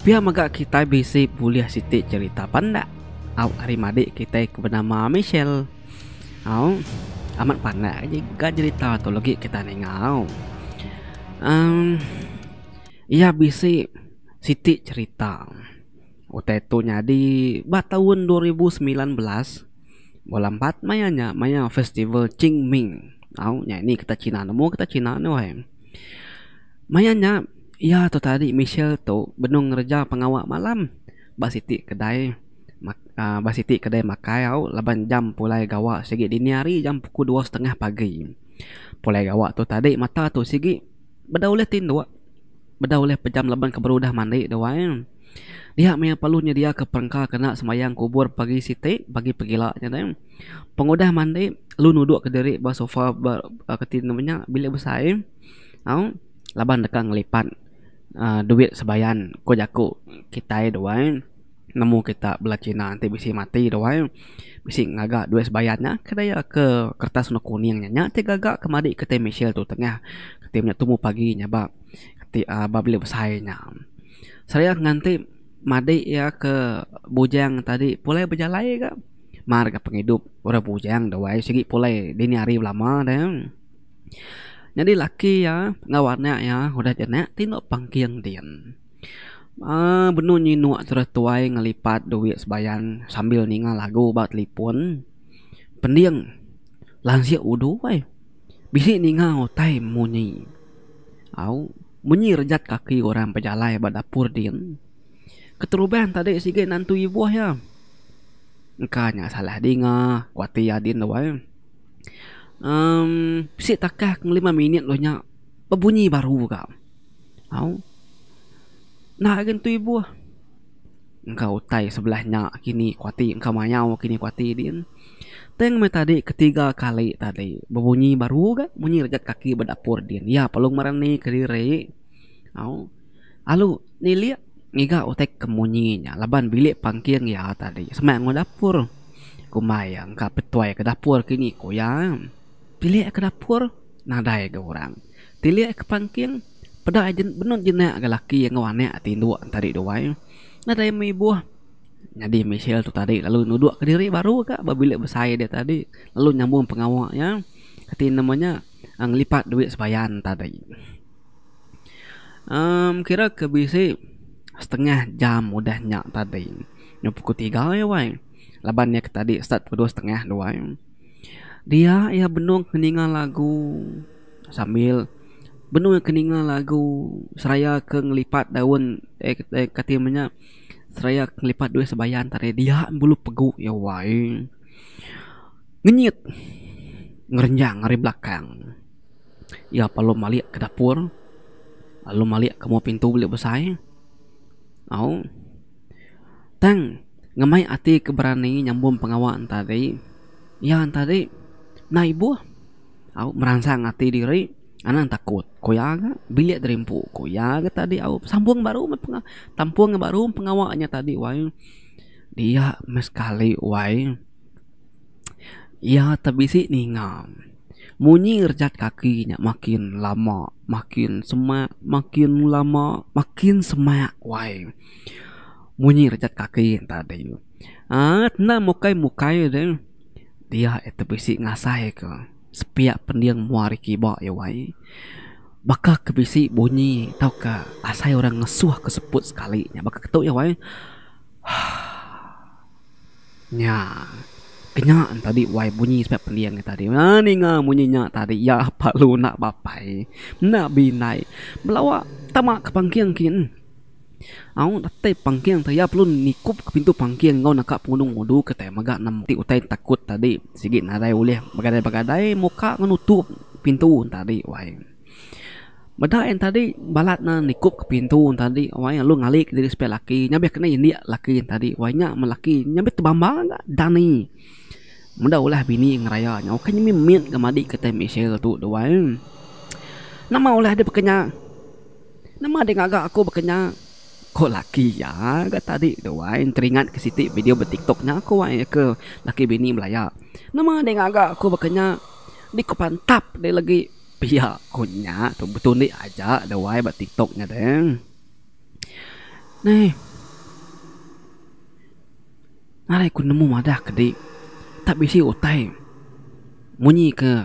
Pia mega kitai bisi bulih siti cherita pandak au ari madik kitai ke benama Michelle. Au amat pandak aja ga cherita tu lagi kita ninga au. Emm iya bisi siti cherita utai tu nyadi ba taun 2019 bulan empat maya nya maya festival Ching Ming. Au nya ini kita cina nemu kita cina ne weh. Maya nya iya tu tadi Michelle tu benung ngereja pengawa malam ba siti kedai uhh ba siti kedai makai au laban jam pulai gawa sigi dini hari jam pukul dua setengah pagi. Pulai gawa tu tadi mata tu sigi bedau ulih tinduk bedau ulih pejam laban ke baru udah mandi tu ai. Dia meh perlu nyediaka perengka kena sembahyang kubur pagi siti pagi pegila nya deh. Pengudah mandi lalu nuduk kediri ba sofa ba keti nama nya bilik besai. Au laban deka ngelipat uhh duit sebayan ku jaku kitai duai nemu kita bala cina enti bisi mati duai bisi ngaga duit sebayan nya ke daya ke kertas warna kuning nya nya ti gaga ke madi kitai Michelle tu tengah ti menya tumu pagi nya ba ti uhh ba bilik besai nya. Seraya nganti madi iya ke bujang tadi pulai bejalai ga mar ga pengidup orang bujang duai sigi pulai dini hari belama deh. Nyadi laki iya enggau anak iya udah jenak tinduk pangking din. Aaa benung nyinuk terus tuai ngelipat duit sebayan sambil ninga lagu ba telipon. Pending lansik udu ai bisi ninga utai munyi. Au munyi rejat kaki orang bejalai ba dapur din. Keterubah tadi sigi nentu ibuh iya. Engka nya salah dinga ku ati iya din tu ai. Emm bisi takah ke ngelima minit lalu nya bebunyi baru ga. Au enda agi nentu ibuh. Engka utai sebelah nya kini ku ati engka mayau kini ku ati din. Tang meh tadi ketiga kali tadi bebunyi baru ga munyi rejat kaki ba dapur din. Iya perlu merani kediri. Au alu nilik ngiga utai ke munyi nya laban bilik pangking iya tadi semak enggau dapur. Kumbai iya engka petuai ke dapur kini ku iya. Tilik ke dapur nadai ga orang. Tilik ke pangking peda iya benung jenak ga laki enggau anak tinduk tadi duai. Nadai meh ibuh. Nyadi Michelle tu tadi lalu nuduk kediri baru ga ba bilik besai dia tadi lalu nyambung pengawa iya kati nama nya ngelipat duit sebayan tadi. Emm kira ke bisi setengah jam udah nya tadi nyau pukul tiga iya wai laban iya ke tadi start pukul dua setengah tu wai. Dia iya benung ke ninga lagu sambil benung iya ke ninga lagu seraya ke ngelipat daun eh kati meh nya seraya ke ngelipat duit sebayan tadi dia bulu pegu iya wai. Ngenyit ngerenjang ari belakang. Iya perlu malik ke dapur lalu malik ke mua pintu bilik besai au tang ngemai ati ke berani nyambung pengawa ne tadi iya ne tadi enda ibuh au meransang ati diri anang takut ku iya ga bilik diri empu ku iya ga tadi au sambung baru meh pengawa tampung baru pengawa nya tadi wai dia meh sekali wai. Iya tebisi ninga munyi rejat kaki nya makin lama makin semak makin lama makin semak wai. Munyi rejat kaki nya tadi aaa enda mukai mukai deh dia iya tebisi ngasai ke sepiak pending mua ari kiba iya wai. Baka ke bisi bunyi tauka asai orang ngesuh ke seput sekali nya baka ketu iya wai. Haaa. Nya. Kenya tadi wai bunyi sebab pending nya tadi. Haa ninga munyi nya tadi iya perlu enda bapai enda bindai belawa tama ke pangking kin. Au datai pangking tu iya perlu nikup ke pintu pangking enggau naka pengudung udu ke tai mega nem ti utai takut tadi sigi nadai ulih begadai begadai muka enggau nutup pintu tadi wai. Meda iya tadi balat ne nikup ke pintu ne tadi wai lalu ngali ke diri sepiak laki nya beh kena indik laki ne tadi wai nya meh laki nya beh tebamba ga dani. Meda ulah bini ngeraya nya ukai nya mit ga madi kitai Michelle tu tu wai. Nama ulah deh baka nya nama deh ngaga aku baka nya ko laki iya ga tadi tu wai teringat ke siti video ba tiktok nya ko wai ke laki bini belaya. Nama deh ngaga aku baka nya diko pantap deh lagi. Pia ku nya tu betundi aja da wai ba tiktok nya deh. Neh. Nadai ku nemu madah ke dik tak bisi utai munyi ke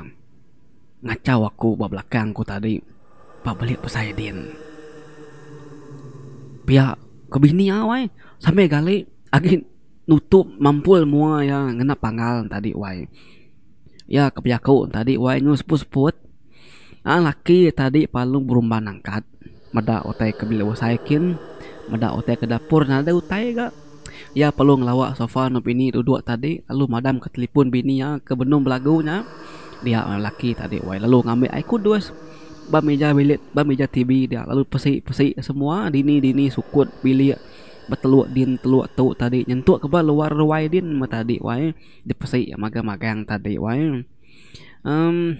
ngachau aku ba belakang ku tadi ba belik besai din. Pia ku bini au ai sambil gali agi nutup mampul mua iya ngena panggal tadi wai. Iya ke bejaku tadi wai nyu seput-seput aaa laki tadi parlu berumban angkat meda utai ke bilik besai kin meda utai ke dapur nadai utai ga. Iya perlu ngelawa sofa anu bini duduk tadi lalu madam ke telefon bini iya ke benung belagu nya dia lelaki tadi wai lalu ngambi ai kudus ba mija bilik ba mija TV dia lalu pesi pesi semua dini dini sukut bilik beteluk din teluk tu tadi nyentuk ke ba luar ruai din meh tadi wai dipesi magang magang tadi wai uhh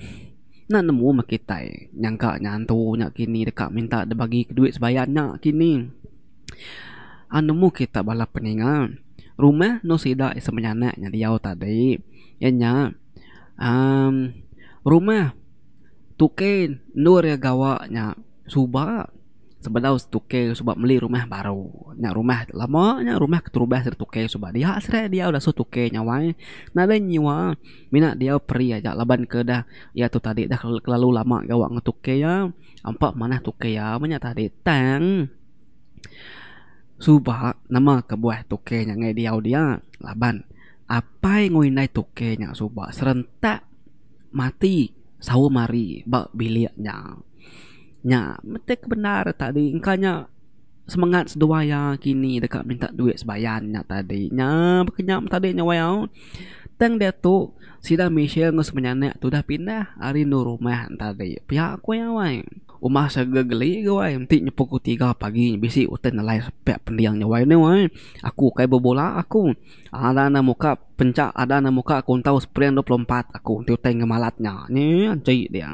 enda nemu meh kitai nyangka nya antu nya kini deka minta dibagi ke duit sebayan nya kini. An nemu kita bala peninga, rumah endur sida semenyanak nya diau tadi iya nya uhh rumah tukey endur iya gawa nya suba sebedau tukey suba meli rumah baru. Nya rumah lama nya rumah keterubah sida tukey suba dia sida diau dasuh tukey nya wai. Nadai nyiwa mina diau peri aja laban ke dah iya tu tadi dah kelalu lama gawa enggau tukey iya. Ampa manah tukey iya meh nya tadi tang. Suba nama kebuah tukey nya ngagai diau dia laban apai enggau indai tukey nya suba serentak mati saum hari ba bilik nya. Nya mesti ke bendar tadi engka nya semengat seduai iya kini deka minta duit sebayan nya tadi. Nya baka nya tadi nya wai au. Tang diatu sida Michelle enggau semenyanak tu udah pindah ari endur rumah tadi pia ku iya wai. Uma sega geli ga wai enti nya pukul tiga pagi bisi utai nelai sepiak pending nya wai ne wai. Aku ukai bebula aku. Ada ne muka pencha ada ne muka kuntau spring 24 aku enti utai ngemalat nya. Nyi anchi dia.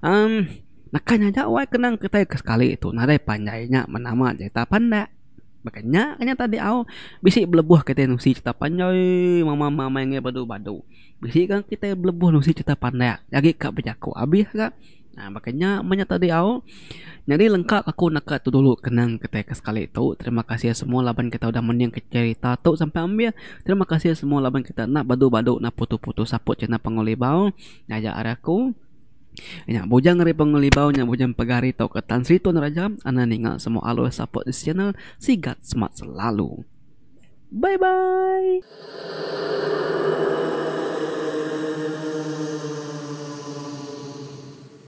Emm naka nya aja wai kenang kitai ke sekali tu nadai panjai nya menama jerita pandak. Baka nya nya tadi au bisi belebuh kitai nusi cerita panjai mama mama enggai badu badu. Bisi ga kitai belebuh nusi cerita pandak agi ka bejaku abih ga. Nah, baka nya meh nya tadi au. Nyadi lengka aku naka tu dulu kenang kitai ke sekali tu. Terima kasih semua laban kita udah mending ke cerita tu sampai ambih. Terima kasih semua laban kita enda badu-badu enda putus-putus support channel Panggau Libau. Nya aja ari aku. Nya bujang ari Panggau Libau nya bujang pegari tauka Tan Sri Tun Raja. Anang ninga semua alus support this channel. Sigat smart selalu. Bye bye.